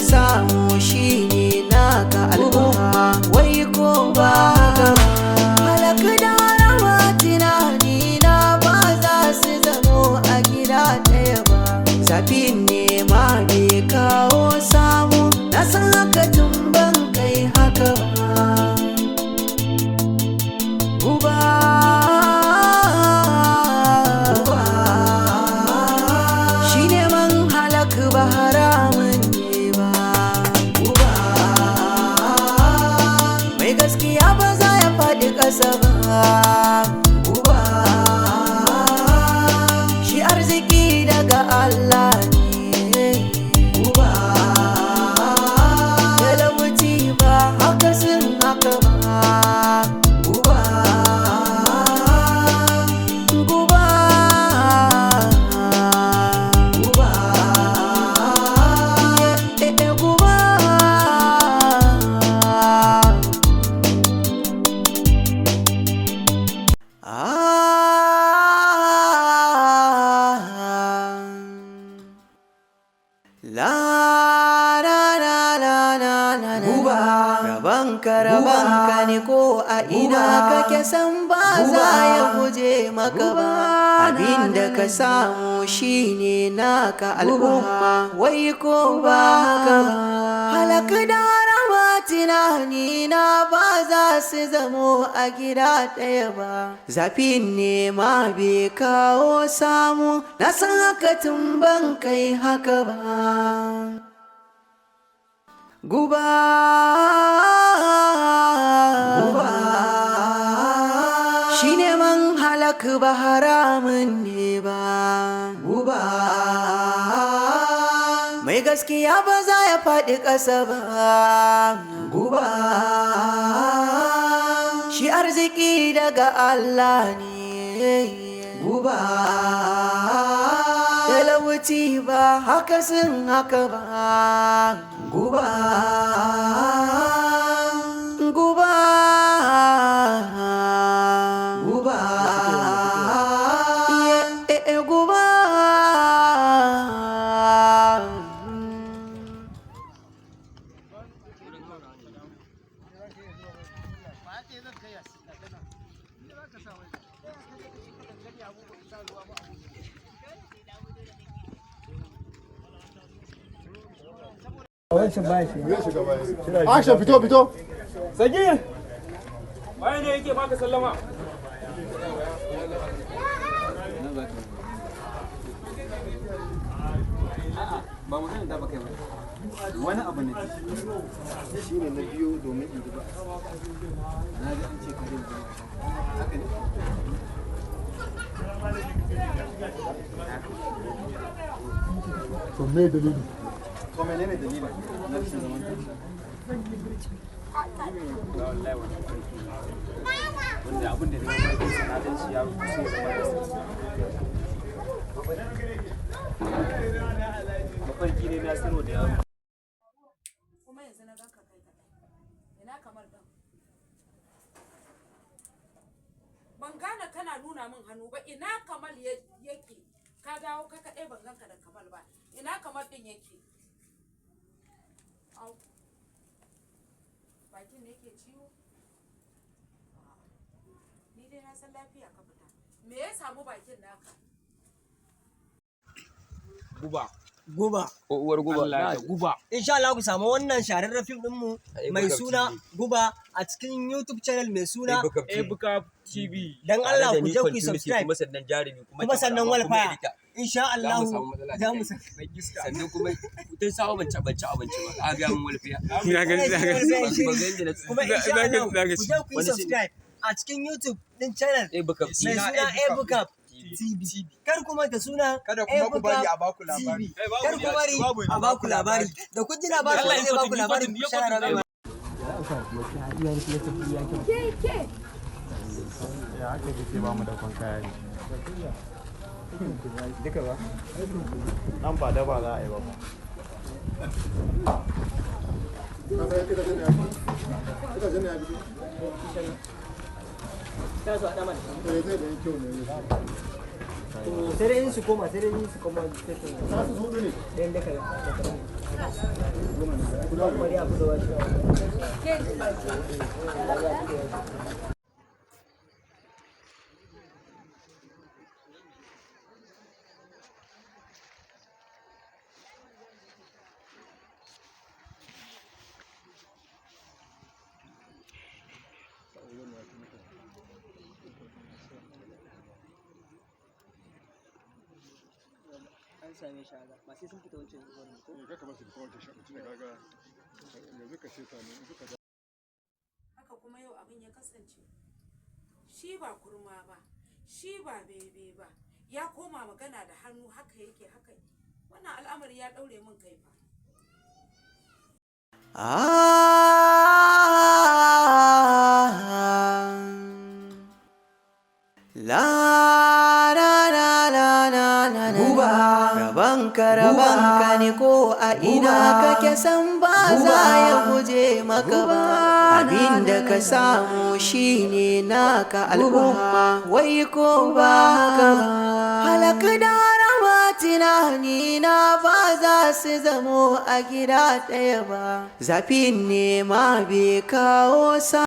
samu shine naka al'umma, wai ko ba haka ba. Halak da harama tunani na ba za su zamo a gida ɗaya ba. Zafin nema bai kawo samu, na san haka tun ban kai haka ba. Guba, guba, shi neman halak ba haramun ne ba. Guba, mai gaskiya ba za ya faɗi ƙasa ba. Guba, shi arziki daga Allah ne. Guba, talauci ba haka sun haka ba. Guba, guba, guba, eh, eh, guba. Ah, la la la la la la. Guba, rabanka rabanka ne, ko a ina kake san ba za ya guje maka ba. Abinda ka samu shine naka al'umma, wai ko ba haka ba. Halak da harama tunani na ba za su zamo a gida ɗaya ba. Zafin nema bai kawo samu, na san haka tun ban kai haka ba. Guba, guba, shi neman halak ba haramun ne ba. Guba, mai gaskiya ba za ya faɗi ƙasa ba. Guba, shi arziki daga Allah ne. Guba, talauci ba haka sun haka ba. Guba, guba, guba, eh, eh, guba. Action, fito, fito. Sagir! Waye ne yake baka sallama? Ba magana da baka yi ba, wani abu ne shi ne na biyo domin in duba. Na ji an ce ka daina zama, haka ne? To, me dalili? To, menene dalilin na rashin zaman ka? Wallahi wani mafarki ne. Wanda abin da na mafarki sa na gan shi ya kusa ya zama gaskiya. Mafarki ne na siro da yaro. Kuma yanzu na ganka kai kaɗai, ina kamar ɗan? Ban gane kana nuna min hannu ba. Ina Kamal yake? Ka dawo kai kaɗai, ban ganka da Kamal ba. Ina Kamal ɗin yake? Au, bakin ne yake ciwo? A'a, ni dai na san lafiya ka fita. Me ya samu bakin naka? Guba. Guba. Ko uwar guba. Allah ya guba. Insha Allah ku samu wannan shahararren fim ɗinmu mai suna Guba a cikin YouTube channel mai suna Ebuka TV. Dan Allah ku je ku yi subscribe. Kuma sannan jarumi, kuma kuma sannan kyamara, kuma walfaya. editor. Insha Allah Za mu samu matsala da za mu kai. Sannan kuma tun sawa ban ci abinci ba. A ga mun walfiya. Na gani, na gani. Ba ga yadda na Kuma insha Za Allah ka ku ci. je ku yi Wani subscribe a cikin YouTube din channel Ebuka mai TV. suna Ebuka TV. Kar ku manta suna Kada kuma ku bari a baku TV. labari. Kar ku bari a baku labari. Da kun ji labarin wanda zai baku labari, ku share mai. Ya aka ce ba mu da kwan kaya ne. Duka ba? Nan ba da ba za a yi ba ba. Itacen ne ya fito? Eh, zai da kyau ne. To sai dai in su koma, sai dai in su koma sai su Za su hudu ne. ɗayan daga da kaɗan. Bari a buga washi. An same shi haka ba sai sun fita wancan wurin ko? Eh, kaka ba su fita wancan shaɓa tunda kaga yanzu ka seta ne in suka Haka kuma yau abin ya kasance. Shi ba kurma ba, shi ba bebe ba, ya koma magana da hannu haka yake haka. Wannan al'amari ya ɗaure min kai fa. Ah, la la la la la la. Guba rabanka rabanka ne ko a ina kake san ba za ya guje maka ba. Abinda ka samu shine naka al'umma wai ko ba ka ba. Halaka da rama tunani na ba za su zamo a gida ɗaya ba. Zafin nema bai kawo sa.